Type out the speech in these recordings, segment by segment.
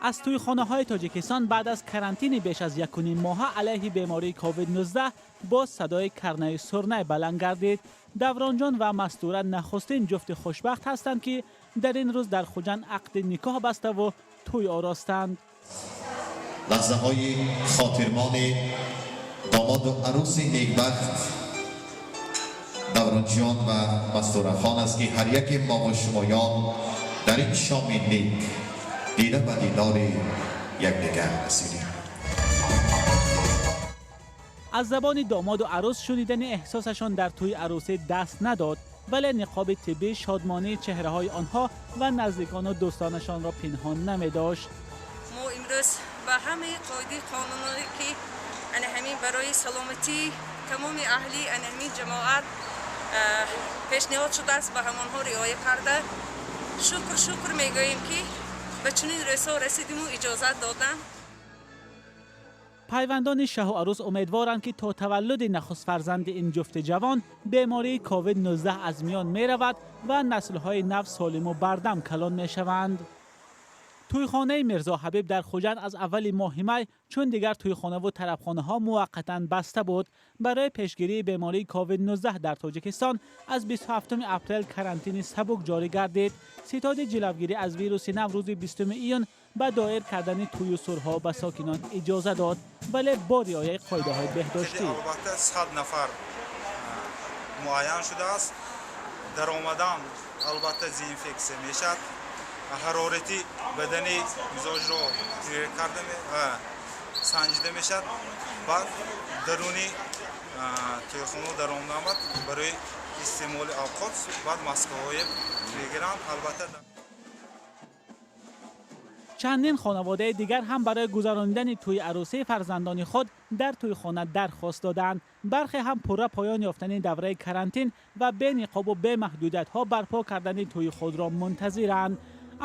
Аз тӯйхонаҳои Тоҷикистон баъд аз карантини беш аз 1,5 моҳа алайҳи бемории COVID-19 боз садои карнаю сурнай баланд гардид. Давронҷон ва Мастура нахустин ҷуфти хушбахт ҳастанд, ки дар ин рӯз дар Хуҷанд ақди никоҳ баставу тӯй оростанд. Лаҳзаҳои хотирмони домоду арӯси некбахт, Давронҷон ва Мастурахон аст, ки ҳар яке мову шумоён дар ин шоми нек дида ба дидори якдигар расидем. Аз забони домоду арӯс шунидани эҳсосашон дар тӯи арӯсӣ даст надод, вале ниқоби тиббӣ шодмонии чеҳраҳои онҳо ва наздикону дӯстонашонро пинҳон намедошт. Мо имрӯз ба ҳамаи қоидаи қонуное, ки ана ҳамин барои саломатии тамоми аҳли ана ҳамин ҷамоат пешниҳод шудааст, ба ҳамонҳо риоя карда, шукр, шукр мегӯем, ки ба чунин рӯзҳо расидиму иҷозат додам. Пайвандони шаҳу арӯс умедворанд, ки то таваллуди нахуст фарзанди ин ҷуфти ҷавон бемории COVID-19 аз миён меравад ва наслҳои нав солиму бардам калон мешаванд. Тӯйхонаи Мирзо Ҳабиб дар Хуҷанд аз аввали моҳи май, чун дигар тӯйхонаву тарабхонаҳо муваққатан баста буд, барои пешгирии бемории COVID-19 дар Тоҷикистон аз 27 апрел карантини сабук ҷорӣ гардид. Ситоди ҷилавгирӣ аз вируси нав рӯзи 20 июн ба доир кардани тӯю сурҳо ба сокинон иҷоза дод, вале бо риояи қоидаҳои беҳдоштӣ. Албатта, 100 нафар муайян шудааст. Даромадан, албатта, дезинфексия мешавад, ҳарорати бадани мизоҷро карда санҷида мешавад. Баъд даруни тӯйхона даромадан баъд барои истеъмоли авқот баъд маскаҳое мегиранд, албатта. Чандин хонаводаи дигар ҳам барои гузаронидани тӯи арӯсии фарзандони худ дар тӯйхона дархост доданд. Бархе ҳам пурра поён ёфтани давраи карантин ва бениқобу бемаҳдудиятҳо барпо кардани тӯи худро мунтазиранд.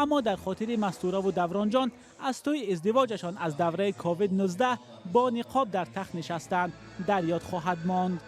Аммо дар хотири Мастураву Давронҷон аз тӯи издивоҷашон аз давраи COVID-19 бо ниқоб дар тахт нишастанд дар ёд хоҳад монд.